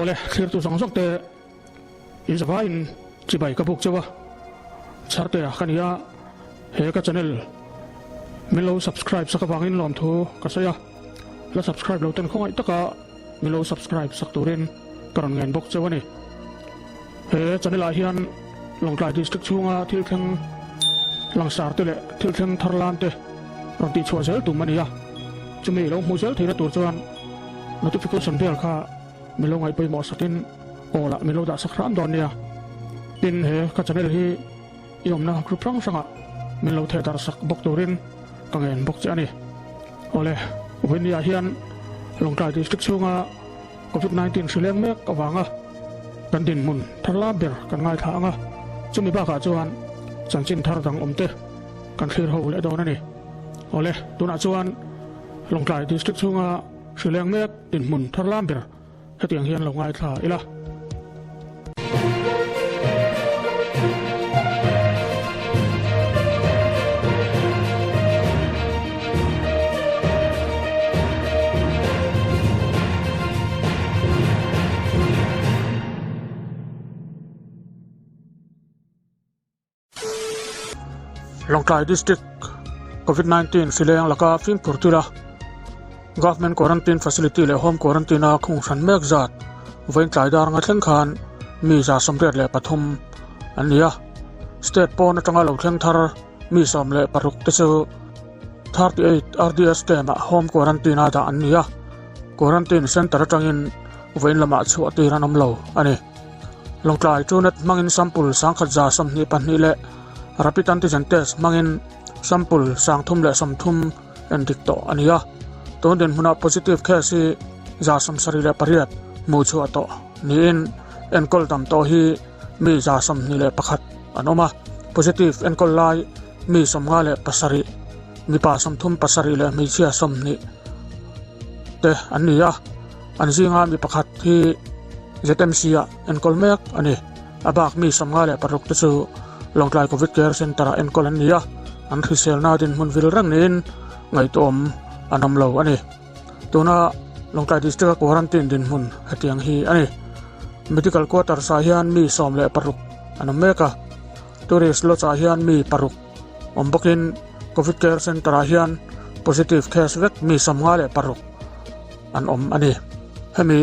Awle, thlirtu zawng zawng te in zavaiin chibai ka buk chauh a, Chhartea ka ni a, he ka channel min lo subscribe sak avangin lawmthu ka sawi a, la subscribe lo ten khawngaih taka min lo subscribe sak turin ka rawn ngen bawk chauh a ni. He channel ah hian Lawngtlai District chhunga thil thleng langsar te leh thil thleng thar lan te rawn tihchhuah zel tum a ni a, chumi lo hmuh zel theihna tur chuan notification bell kha min lo ngaih pawimawh sakin aw lah min lo dah sak hram dawn nia. Tin, he ka channel hi i awmna group hrang hrangah min lo theh darh sak bawk turin ka ngen bawk che a ni. Awle, Vawinia hian Lawngtlai District chhunga Covid 19 hri leng mek avanga kan dinhmun thar lam ber kan ngaithla ang a, chumi bakah chuan chanchin thar dang awmte kan thlir ho leh dawn a ni. Awle, tunah chuan Lawngtlai District chhunga hri leng mek dinhmun thar lam ber hetiang hian lo ngaithla ila. Lawngtlai District Covid 19 hrileng laka fimkhur tila Government Quarantine Facility leh Home Quarantine a khung hran mek zat vawiin tlai dar nga thleng khan mi 83 an ni a. State pawn atanga lo thleng thar mi 16 te chu 38 RDS camp ah Home Quarantine a dah an ni a. Quarantine Centre atangin vawiin lamah chhuah tir an awm lo a ni. Lawngtlai Truenat hmangin sample 1122 leh Rapid Antigen Test hmangin sample 330 endik tawh a ni a. Tun dinhmunah positive case hi 78 hmuh chhuah tawh niin enkawl dam tawh hi mi 21 an awm a. Positive enkawl lai mi 57, mipa 37 leh hmeichhia 20 te an ni a. An zinga mi pakhat hi ZMC ah enkawl mek a ni. A bak mi 56 te chu Lawngtlai Covid Care Centre ah enkawl an ni a, an hriselna dinhmun vil reng niin ngaihtuahawm an awm lo a ni. Tuna Lawngtlai District a quarantine dinhmun hetiang hi a ni. Medical Quarters ah hian mi 16 an awm mek a, Tourist Lodge ah hian mi paruk awm bawkin Covid Care Centre ah hian positive case vek mi 56 an awm a ni. Hemi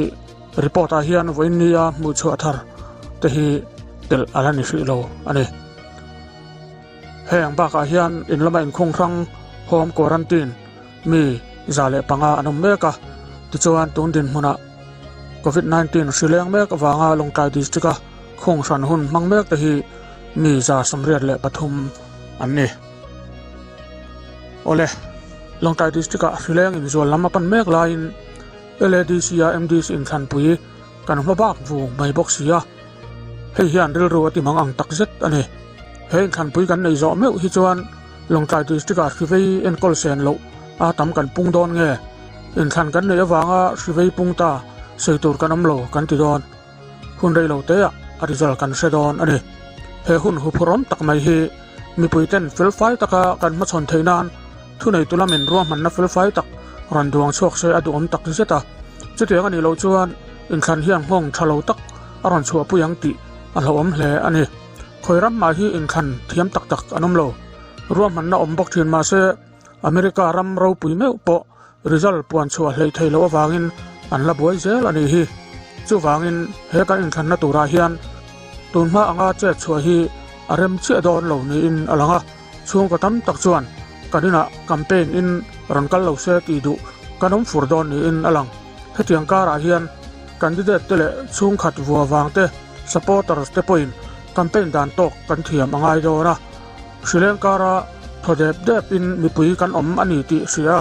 report ah hian vawiin nia hmuh chhuah thar te hi telh a la ni hrih lo a ni. Heng bakah hian in lama inkhung hrang home quarantine mi 105 an awm mek a, tichuan tun dinhmunah Covid 19 hri leng mek avanga Lawngtlai District a khung hran hun hmang mek te hi mi 83 an ni. Awle, Lawngtlai District ah hri leng inzual lam a pan mek laiin LADC a MDC inthlanpui kan hma bak vu mai bawk si a, hei hian rilru a ti mang ang tak zet a ni. He inthlanpui kan nei zawh meuh hi chuan Lawngtlai District ah hrivei enkawl sen loh a tam kan pung dawn nge? Inthlan kan neih avanga hrivei pung ta sawi tur kan awm lo kan ti dawn. Hun rei lo te ah a result kan hre dawn a ni. He hun huphurhawm tak mai hi mipui ten felfai taka kan hmachhawn theih nan thuneitu lamin ruahmanna felfai tak rawn duang chhuak se a duhawm tak zet a. Chutiang a nih loh chuan inthlan hian nghawng tha lo tak a rawn chhuahpui ang tih a hlauhawm hle a ni. Khawi ram mah hi inthlan thiam tak tak an awm lo. Ruahmanna awm bawk thin mahse America ram ropui meuh pawh result puan chhuah hleih theih loh avangin an la buai zel a nih hi. Chuvangin he kan inthlanna turah hian tunhma anga chet chhuah hi a rem chiah dawn lo niin a lang a, chhungkaw tam tak chuan kan inah campaign in rawn kal lo se tih duh kan awm fur dawn niin a lang. Hetiang karah hian candidate te leh chhungkhat vua vang te, supporters te pawhin campaign dan tawk kan thiam a ngai dawn a. Hrileng kara thaw dep dep in mipui kan awm a ni tih hria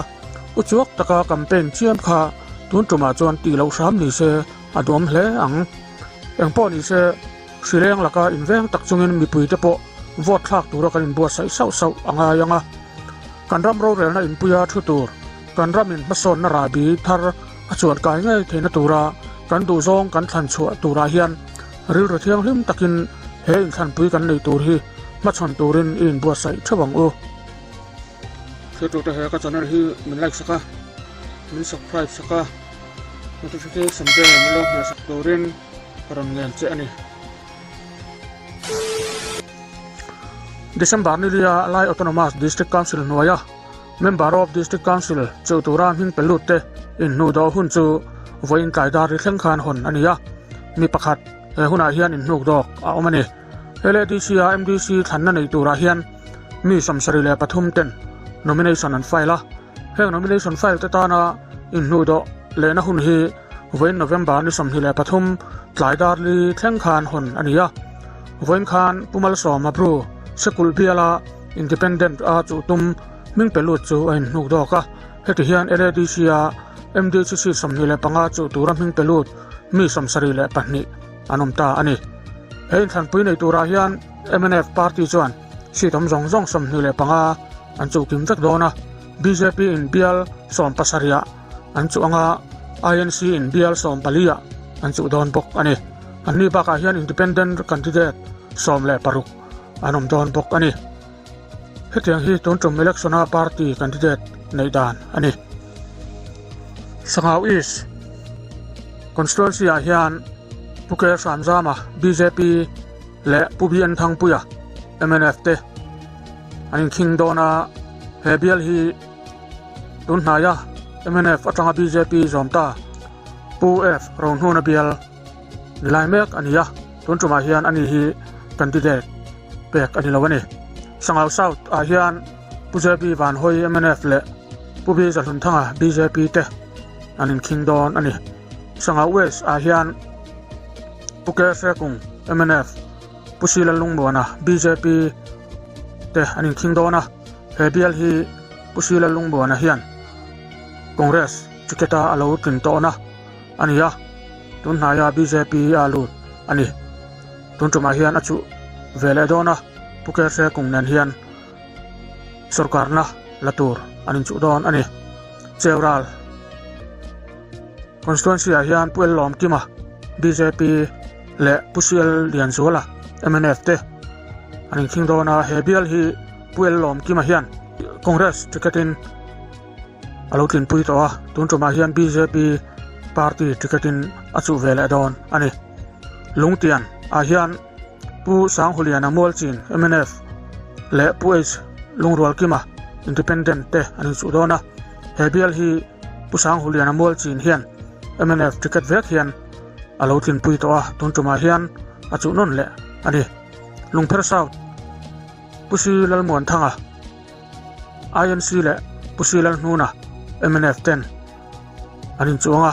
u chuak taka campaign chiam kha tun tumah chuan tih loh hram ni se a duam hle ang. Engpawh ni se hrileng laka inveng tak chungin mipui te pawh vote thlak tura kan inbuatsaih sauh sauh a ngai ang a. Kan ram rorelna inpuia thu tur, kan ramin hmasawnna rahbi thar a chuan kai ngei theihna tura kan duhzawng kan thlan chhuah turah hian rilru thianghlim takin he inthlanpui kan nei tur hi hmachhawn turin i inbuatsaih theuh ang u. Thiltute he ka channel hi min like sak a, min subscribe sak a. Notification bell min lo hmehsak turin ka rawn ngen che a ni. December ni lia Lai Autonomous District Council hnuaia Member of District Council cheu tura hming pe lut te inhnuhdawh hun chu vawiin tlai dar ri thleng khan hawn a ni a, mi pakhat he hunah hian inhnukdawk a awm a ni. LADC-a MDC thlanna nei turah hian mi 73 ten nomination an file a, heng nomination file te tana inhnuhdawh lehna hun hi vawiin November ni 23 tlai dar li thleng khan hawn a ni a. Vawiin khan Pu Malsawma Bru Sekulh biala Independent a chuh tum hming pe lut chu a inhnuk dawk a, heti hian LADC-a MDC seat 25 chuh tura hming pe lut mi 72 an awm ta a ni. He inthlanpui nei turah hian mnf party chuan seat awm zawng zawng 25 an chuh kim vek dawn a, bjp in bial 17 ah an chuh anga INC in bial 14 ah an chuh dawn bawk a ni. Anni bakah hian Independent candidate 16 an awm dawn bawk a ni. Hetiang hi tun tum election a party candidate neih dan a ni. Sangau East constituency ah hian Pu K Hramzama bjp leh Pu BN Thangpuia mnf te an inkhing dawn a, he bial hi tun hnaia mnf atanga bjp zawm ta Pu F Rohnuna bial Ni lai mek a ni a, tun tumah hian ani hi candidate pek a ni lo a ni. Sangau South ah hian Pu JB Vanhawi mnf leh Pu B Zahlunthanga bjp te an inkhing dawn a ni. Sangau West ah hian Pu K Hrekung mnf, Pu C Lallungmuana bjp te an inkhing dawn a, he bial hi Pu C Lallungmuana hian Congress ticket a alo tlin tawhna a ni a, tun hnaia bjp a lut a ni. Tun tumah hian a chuh ve leh dawn a, Pu Kerhre Kung nen hian sawrkarna la tur an inchuh dawn a ni. Cheural Constituency ah hian Pu Ellawm Kima bjp leh Pu CL Lianzuala mnf te an inkhing dawn a, he bial hi Pu Ellawm Kima hian Congress ticket in a lo tlinpui tawh a, tun tumah hian bjp party ticket in a chuh ve leh dawn a ni. Lungtian ah hian Pu Sanghuliana Mualchin mnf leh Pu H Lungrualkima Independent te an inchuh dawn a, he bial hi Pu Sanghuliana Mualchin hian mnf ticket vek hian a lo tlinpui tawh a, tun tumah hian a chuh nawn leh a ni. Lungpher South Pu Si Lalmuanthanga. INC leh Pu Si Lalhnuna mnf ten an inchuang a,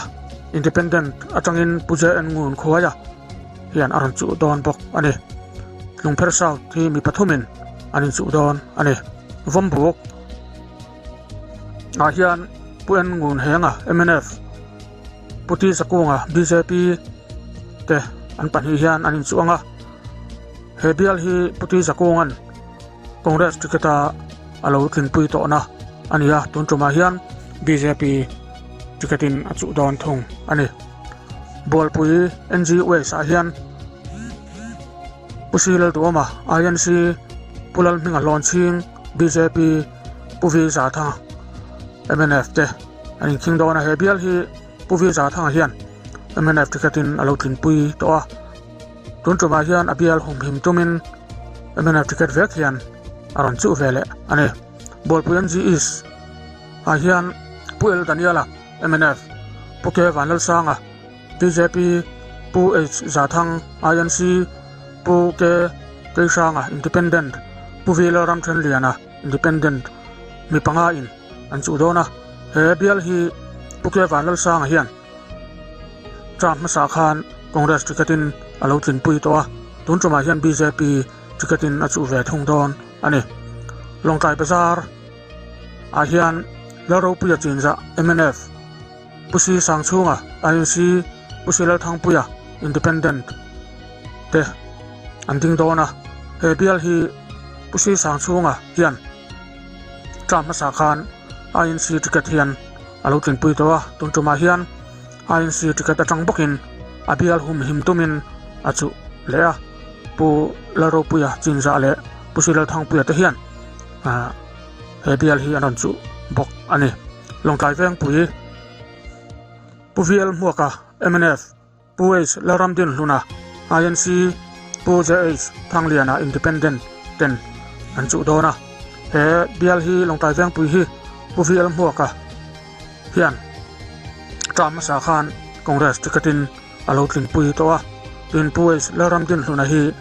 Independent atangin Pu JN Ngun Khuaia hian a rawn chuh dawn bawk a ni. Lungpher South hi mi pathumin an inchuh dawn a ni. Vawmbuk ah hian Pu N Ngun Henga mnf, Pu T Zakunga bjp te an pahnih hian an inchuang a, he bial hi Pu T Zakunga'n Congress ticket a a lo tlinpui tawhna a ni a, tun tumah hian bjp ticket in a chuh dawn thung a ni. Bualpui NG West ah hian Pu Si Lalduhawma INC, Pu Lalhminga Hlawnchhing bjp, Pu V Zathanga mnf te an inkhing dawn a, he bial hi Pu V Zathanga hian mnf ticket in a lo tlinpui tawh a. Tun tumah hian a bial humhim tumin mnf ticket vek hian a rawn chuh ve leh a ni. Bualpui NG East ah hian Pu L Daniela mnf, Pu K Vanlalsanga bjp, Pu H Zathang INC, Pu K Keihranga Independent, Pu V Lalramthenliana Independent mi panga in an chuh dawn a. He bial hi Pu K Vanlalsanga hian Term hmasa khan Congress ticket in a lo tlinpui tawh a, tun tumah hian bjp ticket in a chuh ve thung dawn a ni. Lawngtlai Bazar ah hian Lalropuia Chinzah mnf, Pu Si Sangchhunga INC, Pu Si Lalthangpuia Independent te an ding dawn a, he bial hi Pu Si Sangchhunga hian term hmasa khan INC ticket hian a lo tlinpui tawh a, tun tumah hian INC ticket atang bawkin a bial humhim tumin a chuh leh a, Pu Lalropuia Chinzah leh Pu Si Lalthangpuia te hian he bial hi an rawn chuh bawk a ni. Lawngtlai Vengpui. Pu VL Hmuaka, mnf, Pu H Lalramdinhluna, INC, Pu JH Thangliana, Independent, ten an chuh dawn a. He bial hi Lawngtlai Vengpui hi Pu VL Hmuaka hian term hmasa khan Congress ticket in a lo tlinpui tawh a. Tin Pu H Lalramdinhluna hi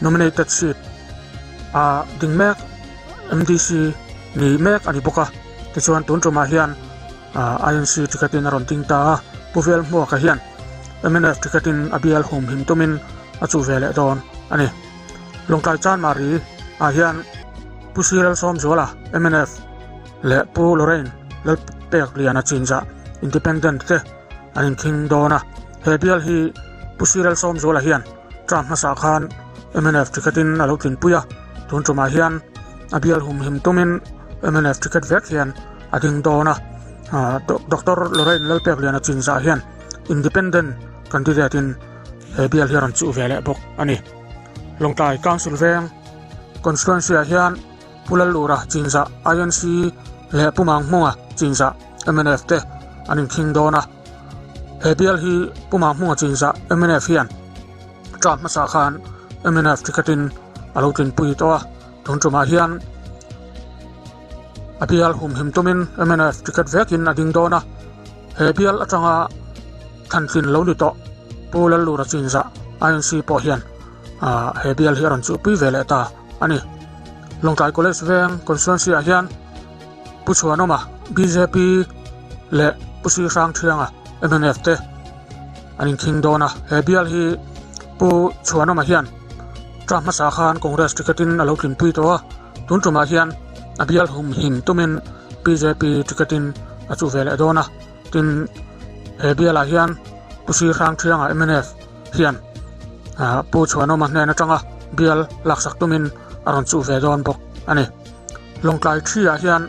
nominated seat a ding mek MDC ni mek a ni bawk a. Tichuan tun tumah hian INC ticket in a rawn ding ta a, Pu Velhmuaka hian mnf ticket in a bial hum him tumin a chuh ve leh dawn a ni. Lawngtlai Chanmari ah hian Pu Sirel Sawmzuala mnf leh Pu Lorraine Lalpekliana Chinzah Independent te an inkhing dawn a, he bial hi Pu Sirel Sawmzuala hian term hmasa khan mnf ticket in a lo tlinpui a, tun tumah hian a bial hum him tumin mnf ticket vek hian a ding dawn a, Doctor Lorraine Lalpekliana Chinzah hian Independent candidate in he bial hi a rawn chuh ve leh bawk a ni. Lawngtlai Council veng Constituency ah hian Pu Lallura Chinzah INC leh Pu Manghmunga Chinzah mnf te an inkhing dawn a, he bial hi Pu Manghmunga Chinzah mnf hian term hmasa khan mnf ticket in a lo tlinpui tawh a, tun tumah hian A bial humhim tumin mnf ticket vekin a ding dawn a, he bial atanga thlantlin lo ni tawh Pu Lallura Chinzah INC pawh hian he bial hi a rawn chuhpui ve leh ta a ni. Lawngtlai College veng constituency ah hian Pu Chhuanawma bjp leh Pu Sri Hrangthianga mnf te an inkhing dawn a, he bial hi Pu Chhuanawma hian term hmasa khan Congress ticket in a lo tlinpui tawh a. Tun tumah hian a bial hum him tumin bjp ticket in a chuh ve leh dawn a, tin he bialah hian Pu Sri Hrangthianga mnf hian Pu Chhuanawma hnen atanga bial laksak tumin a rawn chuh ve dawn bawk a ni. Lawngtlai thi ah hian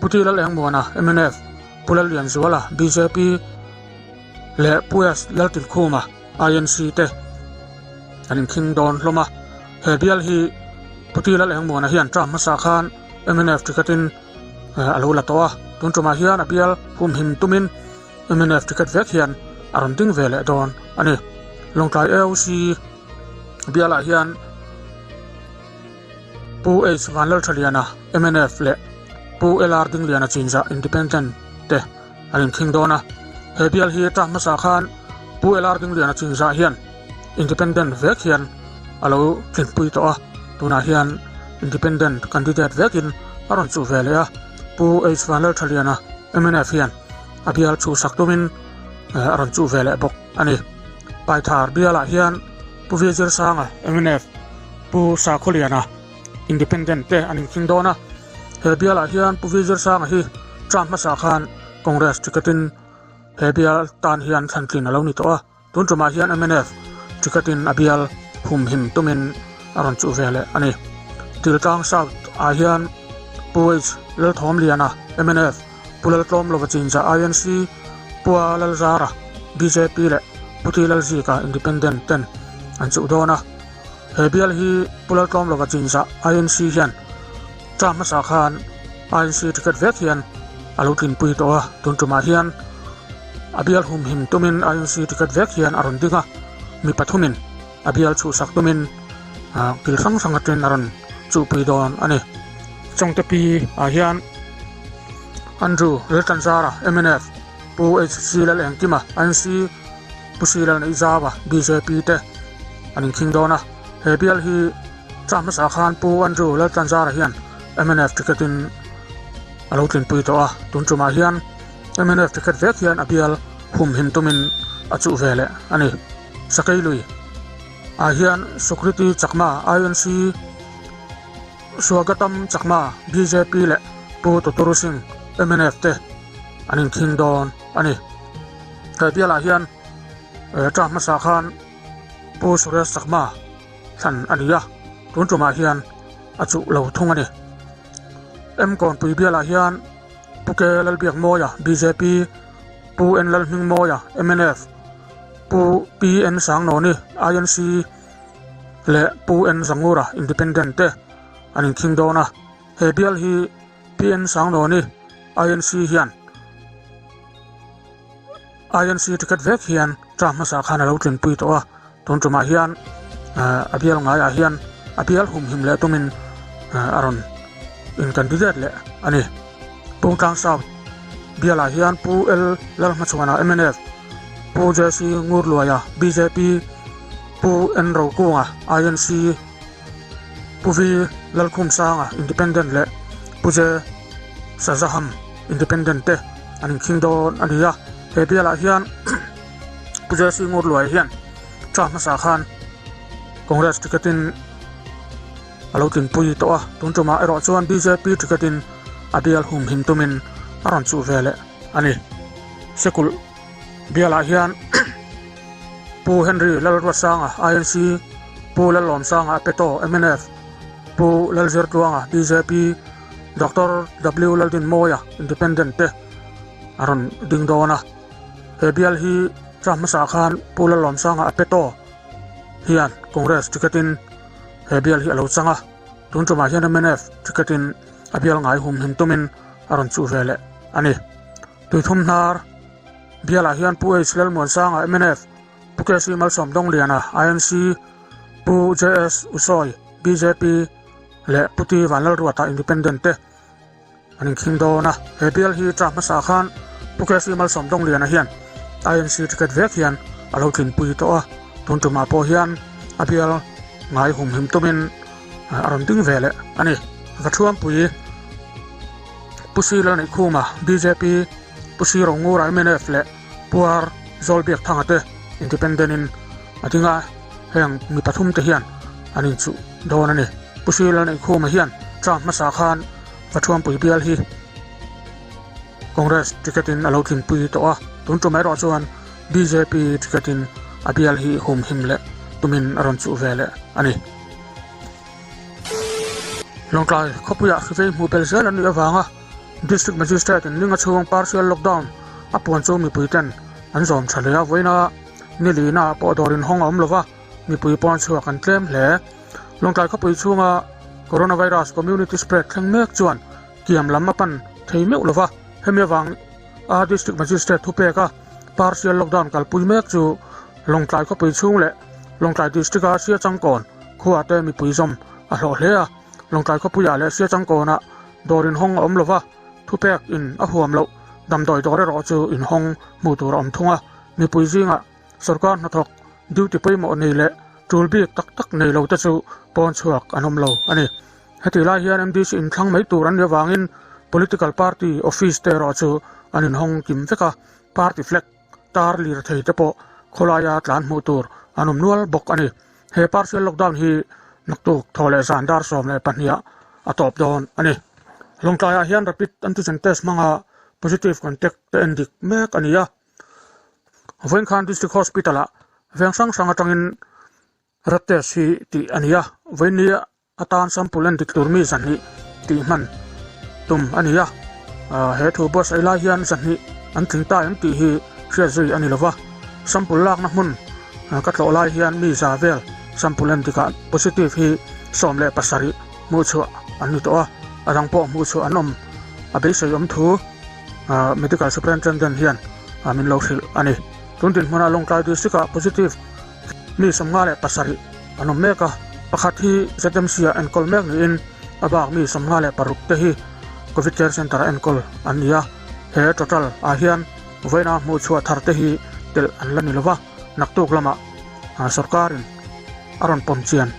Pu Ti Lalengmuana mnf, Pu Lallianzuala bjp leh Pu S Laltinkhuma INC te an inkhing dawn hlawm a, he bial hi Pu Ti Lalengmuana hian term hmasa khan mnf ticket in a lo la tawh a, tun tumah hian a bial humhim tumin mnf ticket vek hian a rawn ding ve leh dawn a ni. Lawngtlai AOC bialah hian Pu H Vanlalthaliana mnf leh Pu LR Dingliana Chinzah Independent te an inkhing dawn a, he bial hi term hmasa khan Pu LR Dingliana Chinzah hian Independent vek hian a lo tlinpui tawh a, tunah hian Independent candidate vekin a rawn chuh ve leh a, Pu H Vanlalthaliana mnf hian a bial chhuhsak tumin a rawn chuh ve leh bawk a ni. Paithar bialah hian Pu Vizirsanga mnf, Pu Sakhawliana Independent te an inkhing dawn a, he bialah hian Pu Vizirsanga hi term hmasa khan Congress ticket in he bial tan hian thlantlin a lo ni tawh a, tun tumah hian mnf ticket in a bial humhim tumin a rawn chuh ve leh a ni. Diltlang South ah hian Pu H Lalthawmliana mnf, Pu Laltlawmlova Chinzah INC, Pu A Lalzara bjp leh Pu T Lalzika Independent ten an chuh dawn a. He bial hi Pu Laltlawmlova Chinzah INC hian term hmasa khan INC ticket vek hian a lo tlinpui tawh a, tun tumah hian a bial humhim tumin INC ticket vek hian a rawn ding a, mi pathumin a bial chhuhsak tumin kil hrang hrang atangin a rawn chuhpui dawn a ni. Chawngtepi ah hian Andrew Laltanzara mnf, Pu HC Lalengkima INC, Pu C Lalneihzaua bjp te an inkhing dawn a, he bial hi term hmasa khan Pu Andrew Laltanzara hian mnf ticket in a lo tlinpui tawh a, tun tumah hian mnf ticket vek hian a bial humhim tumin a chuh ve leh a ni. Sakeilui ah hian Sukriti Chakma INC, Swagatam Chakma bjp leh Pu Tuturu Singh mnf te an inkhing dawn a ni. He bialah hian term hmasa khan Pu Suresh Chakma thlan a ni a, tun tumah hian a chuh lo thung a ni. M Kawnpui bialah hian Pu K Lalbiakmawia bjp, Pu N Lalhmingmawia mnf, Pu P N Sangnawni INC leh Pu N Zangura Independent te an inkhing dawn a, he bial hi P N Sangnawni INC hian. INC ticket vek hian term hmasa khan a lo tlinpui tawh a, tun tumah hian a bial ngaiah hian a bial humhim leh tumin a rawn in candidate leh a ni. Pungtlang South bialah hian Pu L Lalhmachhuana mnf, Pu JC Ngurluaia bjp, Pu N Rokunga INC, Pu V Lalkhumsanga Independent leh Pu J Sazaham Independent te an inkhing dawn a ni a. He bialah hian Pu JC Ngurluaia hian term hmasa khan Congress ticket in a lo tlinpui tawh a, tun tumah erawh chuan bjp ticket in a bial humhim tumin a rawn chuh ve leh a ni. Sekulh bialah hian Pu Henry Lalruatsanga, INC, Pu Lalawmsanga Peto, mnf, Pu Lalzirtluanga, bjp, Doctor W Laldinmawia, Independent, te a rawn ding dawn a. He bial hi term hmasa khan Pu Lalawmsanga Peto hian Congress ticket in he bial hi a lo chang a. Tun tumah hian mnf ticket in a bial ngai humhim tumin a rawn chuh ve leh a ni. Tuithum hnar. Bialah hian Pu H Lalmuansanga, mnf, Pu KC Malsawm Dongliana, INC, Pu JS Usawi, bjp, leh Pu T Vanlalruata, Independent, te an inkhing dawn a. He bial hi term hmasa khan Pu KC Malsawm Dongliana hian INC ticket vek hian a lo tlinpui tawh a, tun tumah pawh hian a bial ngai humhim tumin a rawn ding ve leh a ni. Vathuampui Pu Sri Lalneihkhuma, bjp, Pu Sri Rongura, mnf, leh Pu Ar Zawlbiakthanga te Independent in a ding a, heng mi pathum te hian an inchuh dawn a ni. Pu Sri Lalneihkhuma hian term hmasa khan Vathuampui bial hi Congress ticket in a lo tlinpui tawh a, tun tum erawh chuan bjp ticket in a bial hi humhim leh tumin a rawn chuh ve leh a ni. Lawngtlai khawpuiah hrivei hmuh bel zel an nih avanga District Magistrate in linga chhung partial lockdown a puan chu mipui ten an zawm tha hle a, vawiina nilina ah pawh dawr inhawng a awm lova, mipui pawn chhuak an tlem hle. Lawngtlai khawpui chhunga Coronavirus community spread thleng mek chuan kiam lam a pan thei meuh lova, hemi avang a District Magistrate thupeka partial lockdown kalpui mek chu Lawngtlai khawpui chhung leh Lawngtlai District a Siachangkawn khua te mipui zawm a hlawh hle a, Lawngtlai khawpuiah leh Siachangkawnah dawr inhawng a awm lova, thupek in a huam loh damdawi dawr erawh chu inhawng hmuh tur a awm thung a, mipui zingah sorkar hnathawk duty pawimawh nei leh tul bik tak tak nei lo te chu pawn chhuak an awm lo a ni. Hetih lai hian MDC inthlang mai tur an nih avangin political party office te erawh chu an inhawng kim vek a, party flag tar lirthei te pawh khawlaia tlan hmuh tur an awm nual bawk a ni. He partial lockdown hi naktuk thaw leh zan dar 12 ah a tawp dawn a ni. Lawngtlaiah hian rapid antigen test hmanga positive contact te en dik mek a ni a. Vawinkhan District Hospital ah veng hrang hrang atangin rat test hi tih a ni a. Vawiinni atan sample en dik tur mi 200 tih hman tum a ni a. He thu buatsaih lai hian 200 an tling ta em tih hi hriat zui a ni lova. Sample lakna hmun ka tlawh lai hian mi za vel sample en dikah positive hi 17 hmuh chhuah an ni tawh a, a dang pawh hmuh chhuah an awm a beisei awm thu Medical Superintendent hian min lo hrilh a ni. Tun dinhmunah Lawngtlai District-ah positive mi 57 an awm mek a, pakhat hi ZMC-ah enkawl mek niin a bak mi 56 te hi Covid Care Centre-ah enkawl an ni a. He total ah hian vawiina hmuh chhuah thar te hi telh an la ni lova, naktuk lamah sorkarin a rawn pawm chian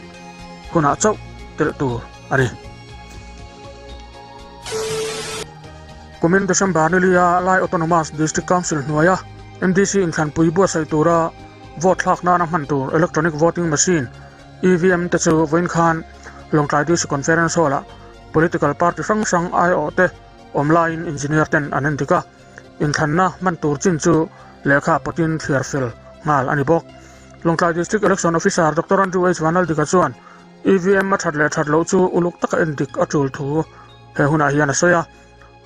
hunah chauh telh tur a ni. Kumin December nilia Lai Autonomous District Council hnuaia MDC inthlanpui buatsaih tura vote thlak nana hman tur Electronic Voting Machine, EVM, te chu vawiin khan Lawngtlai DC Conference Hall-ah political party hrang hrang aiawh te awm laiin engineer ten an endik a, inthlanna hman tur chin chu lehkha pawtin thliar fel nghal a ni bawk. Lawngtlai District Election Officer Doctor Andrew H Vanaldika chuan EVM a that leh that loh chu uluk taka endik a tul thu he hunah hian a sawi a.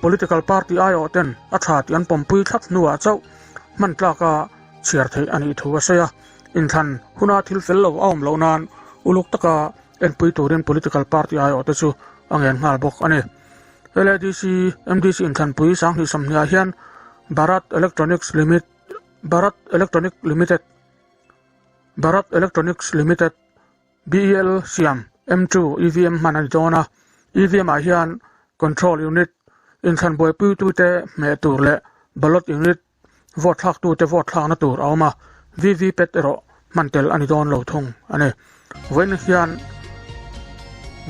Political party aiawh ten a tha tih an pawmpui thlap hnuah chauh hman tlaka chhiar theih a nih thu a sawi a. Inthlan huna thil fel lo a awm loh nan uluk taka enpui turin political party aiawh te chu a ngen nghal bawk a ni. LADC, MDC inthlanpui 2020 ah hian Bharat Electronics Limit. Bharat Electronic Limited, Bharat Electronics Limited, BEL, siam M2 EVM hman a ni dawn a. EVM ah hian Control Unit, inthlan buaipuitute hmeh tur leh Ballot Unit, vote thlaktute vote thlakna tur a awm a, VVPAT erawh hman tel a ni dawn lo thung a ni. Vawiin hian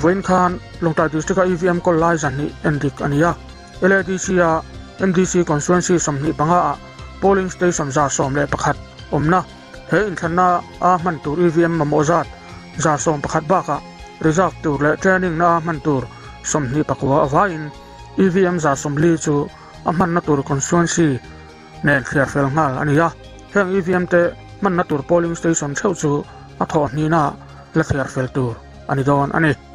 vawiin khan Lawngtlai District-a EVM kawl lai zahnih en dik a ni a, LADC-a MDC Constituency 25 ah polling station 111 awmna he inthlanna a hman tur EVM mamawh zat 111 bakah reserve tur leh training na a hman tur 29 avaiin EVM 40 chu a hmanna tur constituency nen thliar fel nghal a ni a, heng EVM te hmanna tur polling station theuh chu a thawh hnihna la thliar fel tur a ni dawn a ni.